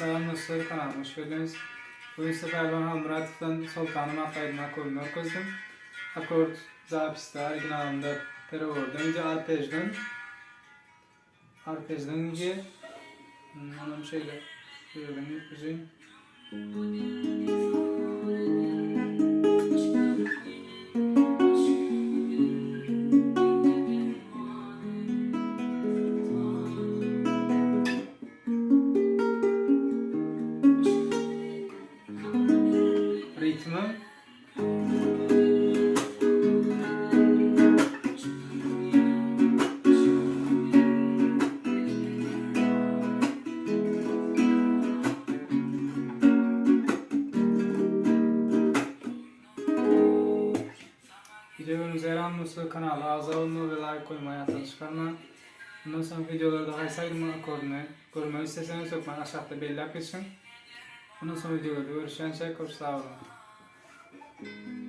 Salam dostlar kanalyma hoş geldiňiz. Bugün size Pälwan Halmyratowdan Soltanym atly aýdym akordyny görkezdim. Akord zapisde originalynda perewordan gidýär arpejden. Arpejden gidýär. Onam şeýle bu ýerden görkezeyim. Ritmi Video gördüňiz ýaran bolsa kanala agza bolmagy we laýk goýmagy ýatdan çykarmaň. Mundan soňky wideolarda haýsy aýdymyň akordyny görmegi isleseňiz hökman aşakda belläp geçiň. Mundan soň wideolarda görüşýänçäk hoş sag boluň.